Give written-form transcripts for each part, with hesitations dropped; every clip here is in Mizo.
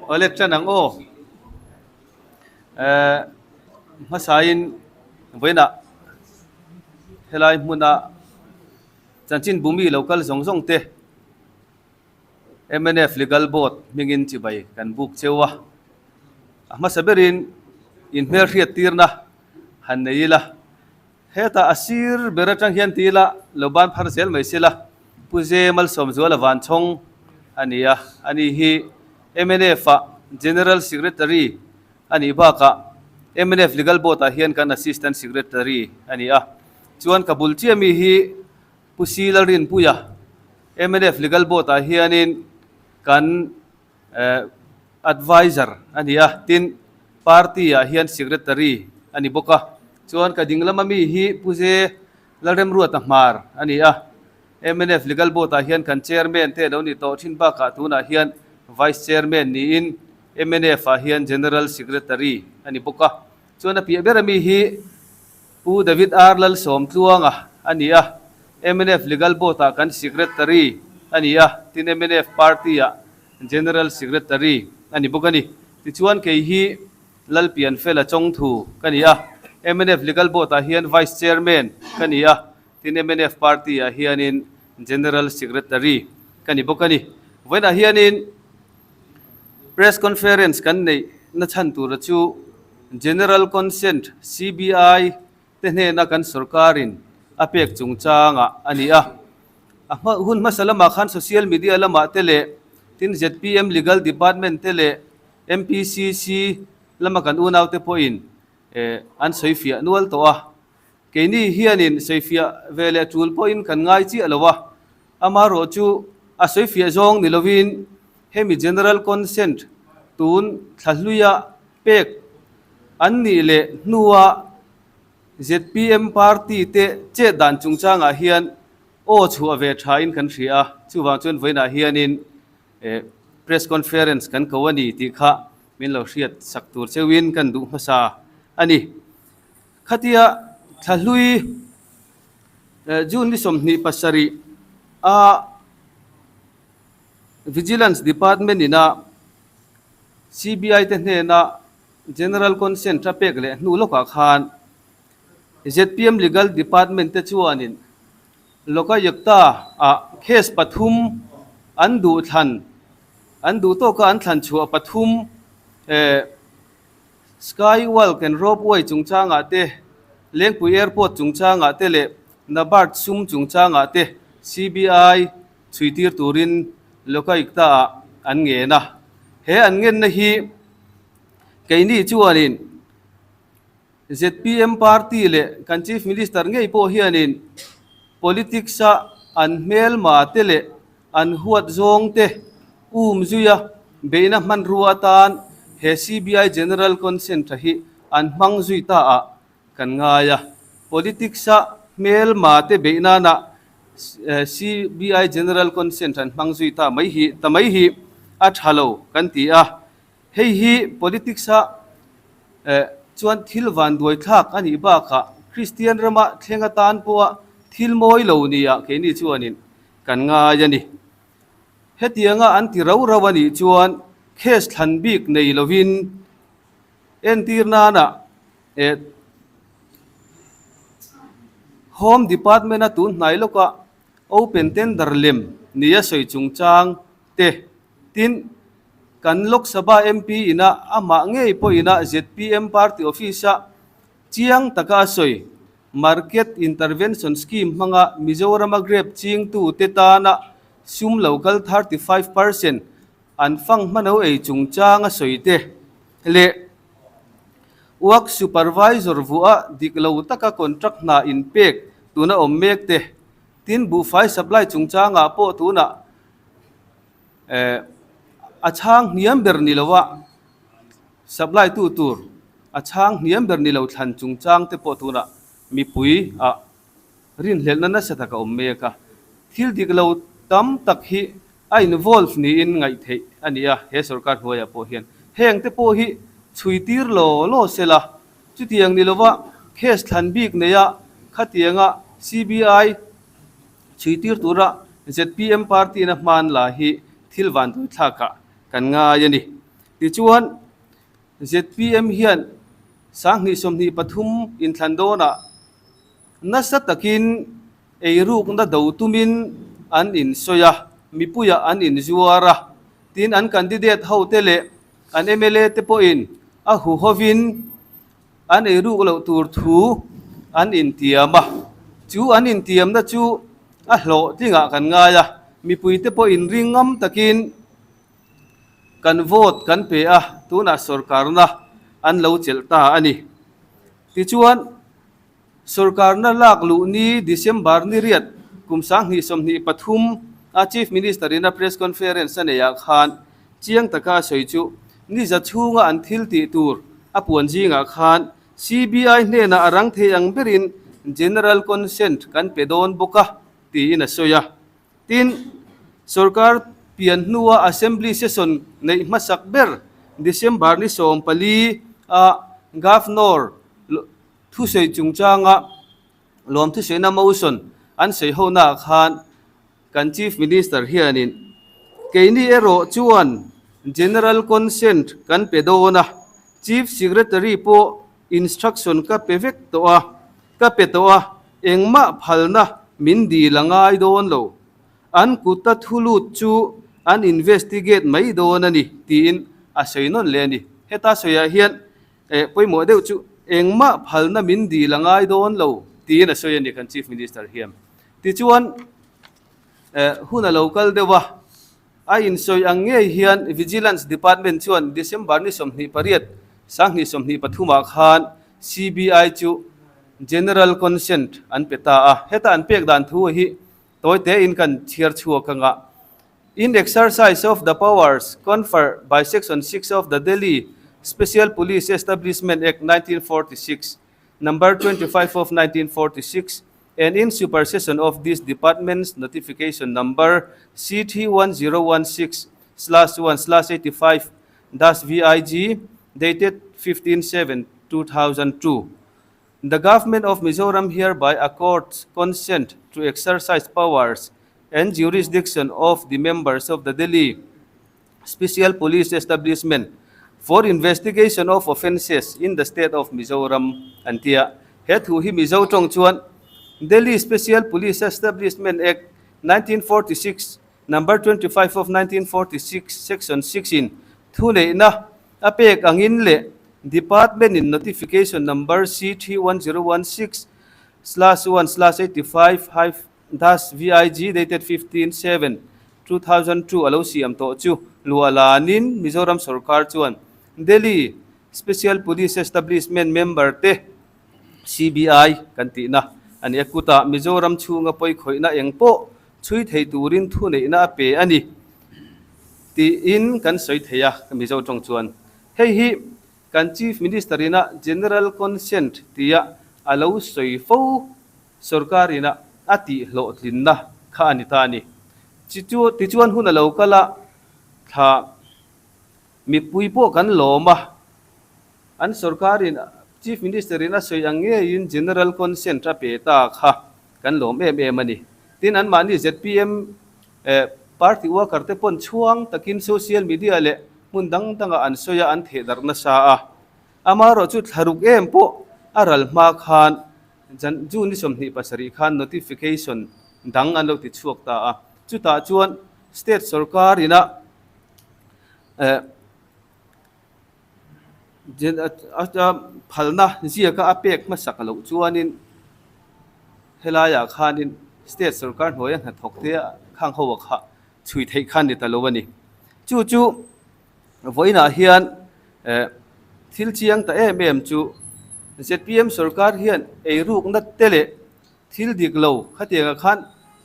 Awle tan ang aw. Eh hmasain vawiinah helai hmuna chanchin bumi lo kal zawng zawng te mnf Legal Board hmingin chibai kan buk cheu a. A hmasa berin inhmelhriat tirna han nei ila. Hetah a sir ber atang hian ti ila lo ban phar zel mai sela, Pu Ze Malsawmzuala Vanchhawng a ni a, ani hi mnf ah General Secretary a nih bakah mnf Legal Board ah hian kan Assistant Secretary a ni a. Chuan ka bul chiah mi hi Pu Si Lalrinpuia, mnf Legal Board ah hianin kan Adviser a ni a, tin party ah hian secretary a ni bawk a, chuan ka ding lama mi hi Pu Ze Lalremruata Hmar a ni a, mnf Legal Board ah hian kan chairman te lo ni tawh thin bakah tunah hian vice chairman niin mnf ah hian general secretary a ni bawk a, chuan a piah ber ami hi Pu David R Lalsawmtluanga a ni a, mnf Legal Board ah kan Secretary a ni a, tin mnf Party ah General Secretary a ni bawk a ni. Tichuan kei hi Lalpianfela Chawngthu ka ni a, mnf Legal Board ah hian Vice Chairman ka ni a, tin mnf Party ah hianin General Secretary ka ni bawk a ni. Vawiinah hianin Press Conference kan neih na chhan tura chu General Consent, CBI, te hnena kan sorkarin a pek chungchangah a ni a. A hma hun hmasa lamah khan social media lamah te leh tin zpm Legal Department te leh MPCC lama kan unaute pawhin an sawifiah nual tawh a. Keini hianin sawifiah ve leh tul pawhin kan ngai chiah lo a, amaherawh chu a sawifiah zawng ni lovin hemi General Consent tun thla hluia pek an nih leh hnua zpm party te chet dan chungchangah hian aw chhuah ve thain kan hria a, chuvang chuan vawiinah hianin press conference kan ko a ni tih kha min lo hriat sak tur cheuhin kan duh hmasa a ni. Khatia thla hlui June ni 27 a Vigilance Department ina CBI te hnena General Consent a pek leh hnu lawkah khan zpm Legal Department te chuanin Lokayukta ah case pathum an duh thlan an duh tawka an thlan chhuah pathum Sky Walk and Ropeway chungchangah te, Lengpui Airport chungchangah te leh NABARD sum chungchangah te CBI chhuitir turin Lokayukta ah an ngen a. He an ngenna hi keini chuanin zpm party leh kan Chief Minister ngei pawh hianin politics a an hmelma te leh An huat zawng te um zuia beihna hmanrua atan he CBI General Consent hi an hmang zui ta ah kan ngai a. Politics a hmelma te beih nana CBI General Consent an hmang zui ta mai hi ta mai hi a tha lo kan ti a. Hei hi politics a chuan thil vanduai thlak a nih bakah Kristian rama thleng atan pawha thil mawi lo nia keini chuanin Kan ngai a ni. Hetianga an ti rau rau a nih chuan case thlan bik nei lovin entir nana eh Home Department a tun hnai lawka open tender lem nia sawi chungchang te tin kan Lok Sabha MP ina amah ngei pawhina zpm party office a chiang taka a sawi. Market Intervention Scheme hmanga Mizorama grape chingtute tana sum lo kal 35% an fang hmano ei chungchang a sawi te leh Work Supervisor vuah dik lo taka contract hna inpek tuna awm mek te, tin buhfai supply chungchangah pawh tunah a chhang hniam ber ni loa supply tu tur A chhang hniam ber ni lo thlan chungchang te pawh tunah mipui ah rinhlelhna nasa tak a awm mek a. Thil dik lo tam tak hi a involve niin ngaih theih a ni a, he sorkar hnuaiah pawh hian heng te pawh hi chhui tir law law sela, chutiang ni lova case thlan bik neia khatianga CBI chhui tir tura zpm party-na hman la hi thil vanduai thlakah kan ngai a ni. Tichuan, zpm hian 2023 inthlan dawnah nasa takin eirukna do tumin an insawi a, mipuiah an inzuar a, tin an candidate hote leh an mla te pawhin a huhovin an eiruk loh tur thu an intiam a, chu an intiamna chu a hlawhtlingah kan ngai a, mipuite pawh inring ngam takin kan vote kan pe a, tunah sorkarna an lo chelh ta a ni. Tichuan, sorkarna lak luh ni December ni riat kum 2023 a Chief Minister in a press conference a neihah khan chiang taka a sawi chu ni za chhunga an thil tih tur a puan zingah khan CBI hnenah a rang thei ang berin General Consent kan pe dawn bawk a tiin a sawi a. Tin, sorkar pian hnua Assembly session neih hmasak ber December ni 14 a Governor thusawi chungchanga lawm thusawiina motion an sawi honaah khan kan Chief Minister hianin keini erawh chuan General Consent kan pe dawn a, Chief Secretary pawh instruction ka pe vek tawh a, ka pe tawh a, engmah phalna min dil a ngai dawn lo. An kuta thu lut chu an investigate mai dawn a ni tiin a sawi nawn leh a ni. Heta sawiah hian Eh, pawimawh deuh chu engmah phalna min dil a ngai dawn lo tiin a sawi a ni kan Chief Minister hian. Tichuan, eh, hun a lo kal deuh a, a insawi ang ngei hian Vigilance Department chuan December ni 28, 2023 ah khan CBI chu General Consent an pe ta a. Heta an pek dan thu hi tawi tein kan chhiar chhuak ang a. In exercise of the powers conferred by Section 6 of the Delhi Special Police Establishment Act 1946, Number 25 of 1946, and in supersession of this department's notification number CT 1016/1/85 dash VIG dated 15/7/2002, the Government of Mizoram hereby accords consent to exercise powers and jurisdiction of the members of the Delhi Special Police Establishment for investigation of offences in the state of Mizoram an ti a. He thu hi Mizo tawng chuan Delhi Special Police Establishment Act 1946 Number 25 of 1946 Section 6 in thuneihna a pek angin leh Department in Notification Number CT 1016/1/85 hyphen dash VIG dated 15 7 2002 a lo siam tawh chu luah lanin Mizoram sorkar chuan Delhi Special Police Establishment member te CBI kan tihna a ni a. Kutah Mizoram chhunga pawikhawihna eng pawh chhui thei turin thuneihna a pe a ni tiin kan sawi thei a Mizo tawng chuan. Hei hi kan Chief Minister ina General Consent tia a lo sawi fo sorkar ina a tih hlawhtlinna kha a ni ta a ni. Tichuan hun a lo kal a, thla mipui pawh kan lawm a, an sorkar in Chief Minister in a sawi ang ngeiin General Consent a pe ta kha kan lawm em em a ni. Tin, anmahni zpm party worker te pawn chhuang takin social media leh hmun dang dangah an sawi a, an thehdarh nasa a. Amaherawh chu thlaruk em pawh a ral hma khan June ni 27 khan notification dang an lo ti chhuak ta a. Chutah chuan state sorkar ina phalna ziaka a pek hmasak loh chuanin helaiah khanin state sorkar hnuaia hnathawk te khang ho kha chhui theih khan ni ta lo a ni. Chu chu vawiinah hian thil chiang ta em em chu zpm sorkar hian eirukna te leh thil dik lo khatiangah khan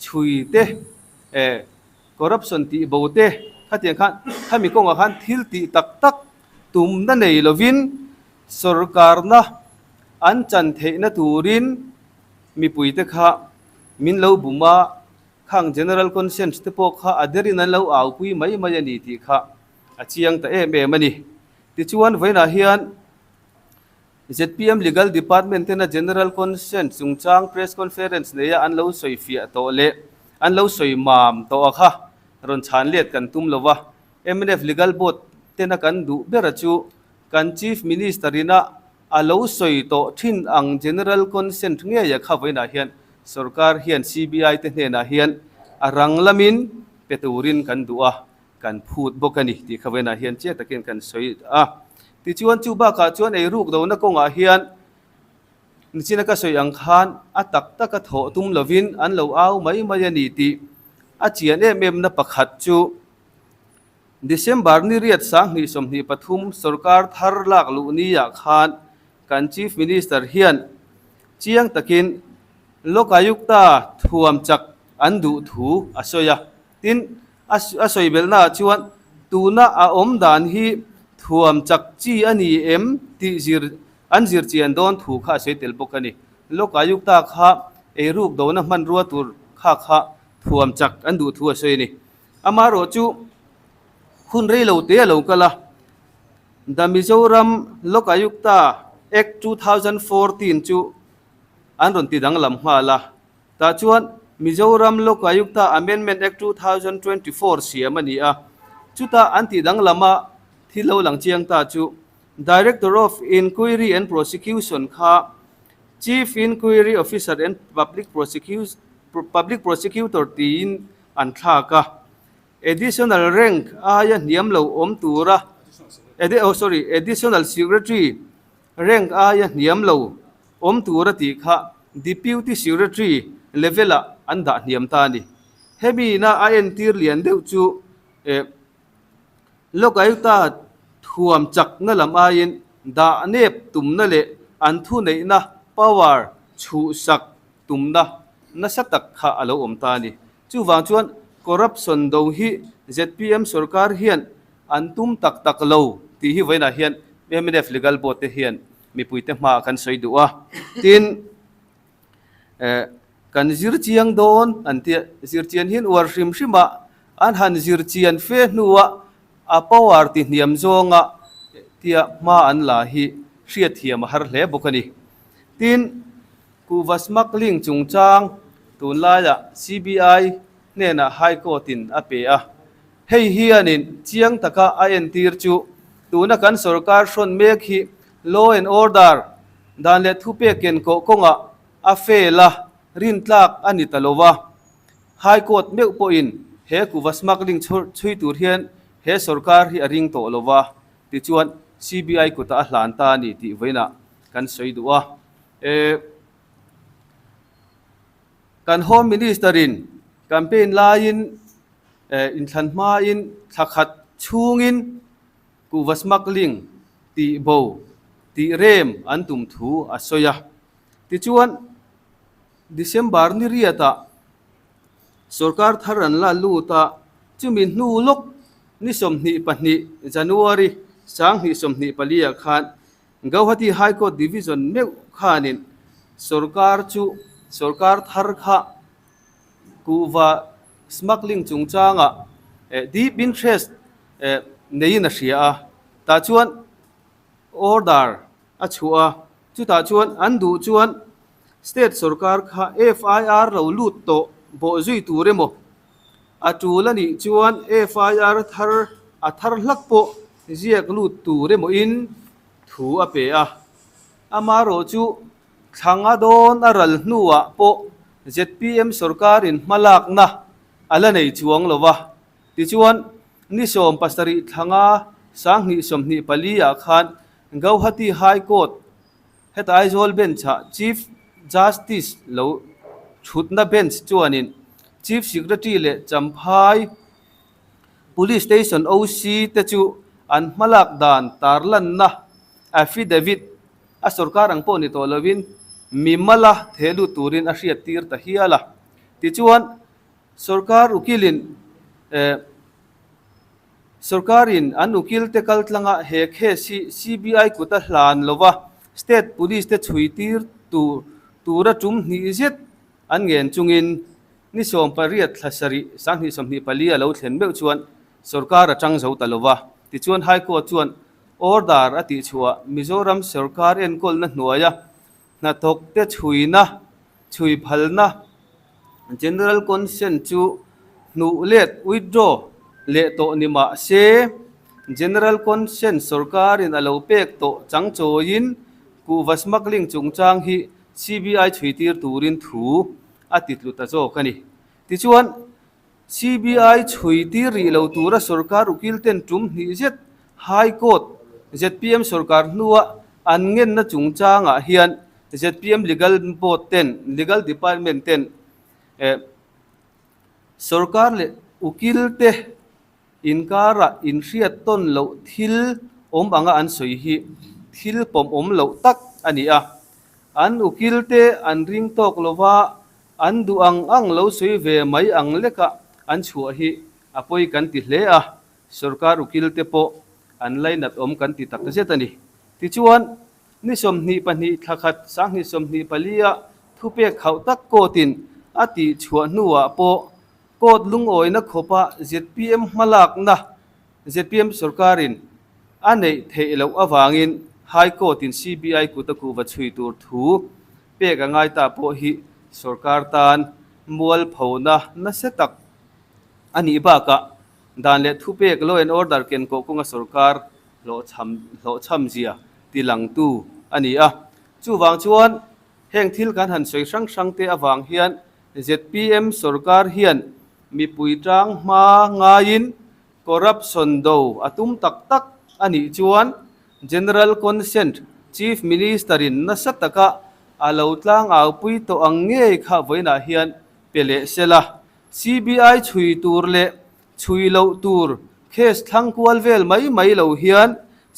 chhui te Corruption tih bo te khatiang khan khami kawngah khan thil tih tak tak tumna nei lovin sorkarna an chan theihna turin mipuite kha min lo bum a, khang General Consent te pawh kha a derin an lo aupui mai mai a ni tih kha a chiang ta em em a ni. Tichuan vawiinah hian Zpm Legal Department tena General Consent chungchang Press Conference neia an lo sawi fiah tawh leh an lo sawi mam tawh a kha rawn chhan let kan tum lo va. Mnf Legal Board tena kan duh bera chu kan Chief Minister ina a lo sawi tawh thin ang General Consent ngeia kha vawiinah hian sorkar hian CBI te hnenah hian a rang lamin pe turin kan duh a, kan phut bawk a ni tih kha vawiinah hian chiah takin kan sawi a. Tichuan chu bakah chuan eiruk dona kawngah hian Nichina ka sawi ang khan a tak taka thawh tum lovin an lo au mai mai a ni tih a chian em em na pakhat chu December ni riat 2023 sorkar thar lak luh ni ah khan kan Chief Minister hian chiang takin Lokayukta thuam chak an duh thu a sawi a. Tin, a sawi belhnaah chuan tuna a awm dan hi thuam chak chi a ni em tih zir an zir chian dawn thu kha a sawi tel bawk a ni. Lokayukta kha eiruk dona hmanrua tur kha kha thuam chak an duh thu a sawi a ni. Amaherawh chu hun rei lo te a lo kal a, The Mizoram Lokayukta Act 2014 chu an rawn ti danglam nghal a. Tah chuan Mizoram Lokayukta Amendment Act 2024 siam a ni a, chutah an tih danglama thil lo lang chiang ta chu Director of Inquiry and Prosecution kha Chief Inquiry Officer and Public Public Prosecutor tiin an thlak a, Additional rank aia hniam lo awm tura oh sorry Additional Secretary rank aia hniam lo awm tura tih kha Deputy Secretary level-ah an dah hniam ta a ni. Hemi ina a entir lian deuh chu eh Lokayukta thuam chakna lam aiin dah nep tumna leh an thuneihna power chhuhsak tumna nasa tak kha a lo awm ta a ni. Chuvang chuan corruption do hi zpm sorkar hian an tum tak tak lo tih hi vawiinah hian mnf Legal Board te hian mipuite hmaah kan sawi duh a. Tin, eh kan zir chiang dawn an tia, zir chian hian uar hrim hrim a, an han zir chian fe hnua a power ti hniam zawnga tia hma an la hi hriatthiam a har hle bawk a ni. Tin, kuhva smuggling chungchang tunlaiah CBI hnenah High Court-in a pe a. Hei hianin chiang taka a entir chu tuna kan sorkar hrawn mek hi law and order dan leh thupek ken kawh kawngah a fail a, rintlak a ni ta lo va. High Court meuh pawhin he kuhva smuggling chhui tur hian he sorkar hi a ring tawh lo va, tichuan CBI kutah a hlan ta a ni tih vawiinah kan sawi duh a. E. Kan Home Minister-in campaign laiin inthlan hmain thla khat chhungin kuhva smuggling tih bo tih rem an tum thu a sawi a. Tichuan, December ni riatah sorkar thar an la lut a, chumi hnu lawk ni 22 January 2024 ah khan Gauhati High Court Division meuh khanin sorkar chu sorkar thar kha kuhva smuggling chungchangah deep interest neiin a hria a, tah chuan order a chhuah a, chutah chuan an duh chuan state sorkar kha FIR lo lut tawh bawh zui tur emaw a tul a nih chuan FIR thar a thar hlak pawh ziak lut tur emawin thu a pe a. Amaherawh chu thlanga dawn a ral hnuah pawh zpm sorkarin hmalakna a la nei chuang lo va. Tichuan, ni 17 thlanga 2024 ah khan Gauhati High Court Heta Aizawl Bench-ah Chief Justice lo thutna bench chuanin Chief Secretary leh Champhai Police Station OC te chu an hmalak dan tarlanna affidavit a sorkar ang pawh ni tawh lovin mimala theh lut turin a hriattir ta hial a. Tichuan, sorkar ukilin eh Sorkarin an ukilte kaltlanga he case hi CBI kut a hlan lova state police te chhui tir tur tura tum hnih zet an ngen chungin ni 18 thla sarih 2024 a lo thlen meuh chuan sorkar a tang zo ta lova. Tichuan High Court chuan order a tihchhuah Mizoram sorkar enkawlna hnuaia hnathawk te chhuina chhui phalna General Consent chu hnuh let, withdraw, leh tawh ni mah se, General Consent sorkarin a lo pek tawh chang chawiin kuhva smuggling chungchang hi CBI chhuitir turin thu a titlu ta zawk a ni. Tichuan, CBI chhuitir rih lo tura sorkar ukil ten tum hnih zet High Court zpm sorkar hnua an ngenna chungchangah hian zpm Legal Board ten, Legal Department ten sorkar leh ukil te Inkarah inhriat tawn loh thil awm anga an sawi hi thil pawm awm loh tak a ni a. An ukilte an ring tawk lova an duh ang ang lo sawi ve mai ang leka an chhuah hi a pawi kan ti hle a, sorkar ukilte pawh an lainat awm kan ti tak zet a ni. Tichuan, ni 22 thla khat 2024 a thupek khauh tak court-in a tihchhuah hnuah pawh Court lungawina khawpa zpm hmalakna zpm sorkarin a neih theih loh avangin High Court-in CBI kut a kuhva chhui tur thu pek a ngai ta pawh hi sorkar tan mualphona nasa tak a nih bakah dan leh thupek law and order kenkawh kawnga sorkar hlawhchham hlawhchhamzia tilangtu a ni a. Chuvang chuan heng thil kan han sawi hrang hrangte avang hian Zpm sorkar hian mipui tang hma ngaiin corruption do a tum tak tak a nih chuan General Consent Chief Minister-in nasa taka a lo tlang aupui tawh ang ngei kha vawiinah hian pe leh sela. CBI chhui tur leh Chhui loh tur case thlang kual vel mai mai lo hian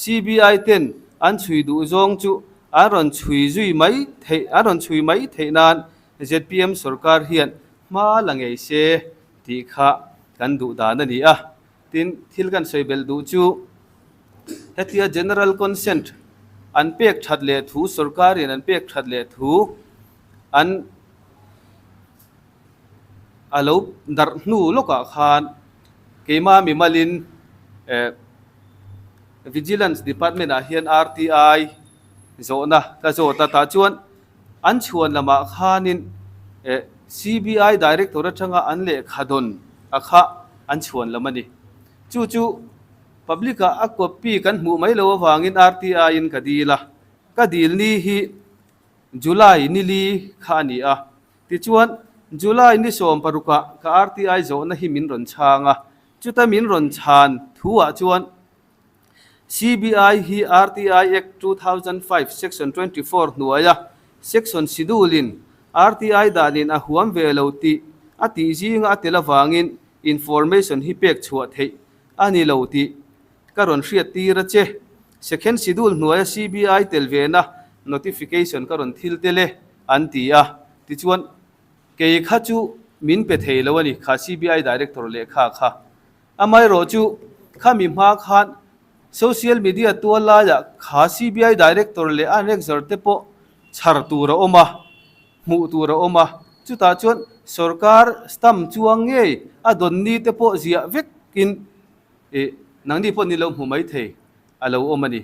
CBI ten an chhui duh zawng chu an rawn chhui zui mai theih an rawn chhui mai theih nan zpm sorkar hian hma la ngei se tih kha kan duh dan a ni a. Tin, thil kan sawi belh duh chu hetia General Consent an pek that leh thu sorkarin an pek that leh thu an A lo darh hnu lawkah khan keimah mimalin eh Vigilance Department ah hian RTI zawhna ka zawt a, tah chuan an chhuan lamah khanin eh CBI Director atanga an lehkha dawn a kha an chhuan lam a ni. Chu chu public ah a copy kan hmuh mai lo avangin RTI in ka dil a, ka dil ni hi July nili kha a ni a. Tichuan, July ni sawmparukah ka RTI zawhna hi min rawn chhang a, chuta min rawn chhan thuah chuan CBI hi RTI Act 2005 Section 24 hnuaia Section Schedule-in RTI danin a huam ve lo tih a tih zinga a tel avangin information hi pek chhuah theih a ni lo tih ka rawn hriat tir a che. Second Schedule hnuaia CBI tel vena notification ka rawn thil tel e. An ti a, tichuan kei kha chu min pe thei lo a ni, kha CBI Director lehkha kha. Amaherawh chu khami hma khan social media tual laiah kha CBI Director leh a annexure te pawh chhar tur a awm a, hmuh tur a awm a, chutah chuan sorkar stamp chuang ngei a dawn ni te pawh ziah vekin ih nangni pawh ni lo hmu mai thei a lo awm a ni.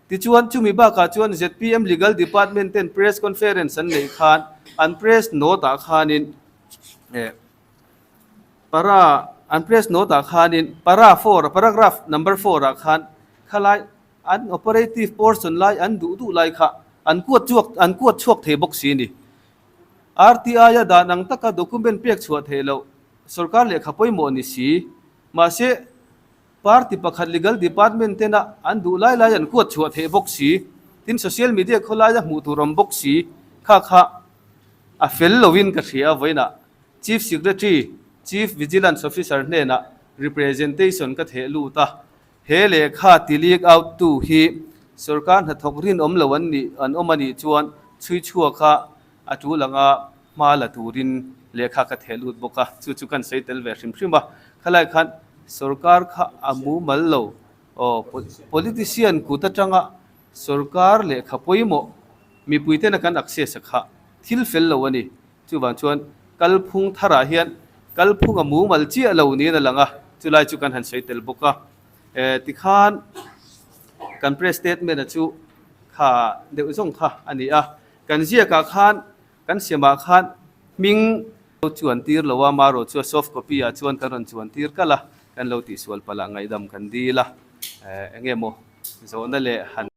Tichuan, chumi bakah chuan zpm Legal Department ten Press Conference an neih khan an press note ah khanin eh para an press note ah khanin para four paragraph number four ah khan khalai an operative portion lai an duh duh lai kha an kuat chhuak an kuat chhuak thei bawk si a ni. RTI a dan ang taka document pek chhuah theih loh sorkar lehkha pawimawh ni si. Mahse, Party pakhat legal department tena an duh lai lai an kuat chhuah theih bawk si, tin social media khawlaia hmuh tur awm bawk si kha kha a fel loin ka hria a vawiinah Chief Secretary, Chief Vigilance Officer hnenah representation ka theh lut a, he lehkha ti leak out tu hi sorkar hnathawk rinawm lo an nih an awm a nih chuan chhui chhuak a A tul anga hma la turin lehkha ka theh lut bawk a, chu chu kan sawi tel ve hrim hrim a. Khalai khan sorkar kha a mumal lo, aw politician kut atanga sorkar lehkha pawimawh mipuitena kan access a kha thil fel lo a ni. Chuvang chuan kalphung tharah hian kalphung a mumal chiah lo niin a lang a, chulai chu kan han sawi tel bawk a. Tikhan kan press statement-a chu kha deuh zawng kha a ni a. Kan ziakah khan, kan siamah khan hming lo chuan tir lo a, marawh chu a soft copy ah chuan kan rawn chuan tir kalh a, kan lo tihsual palh ah ngaihdam kan dil a. Eng nge maw zawhna leh han.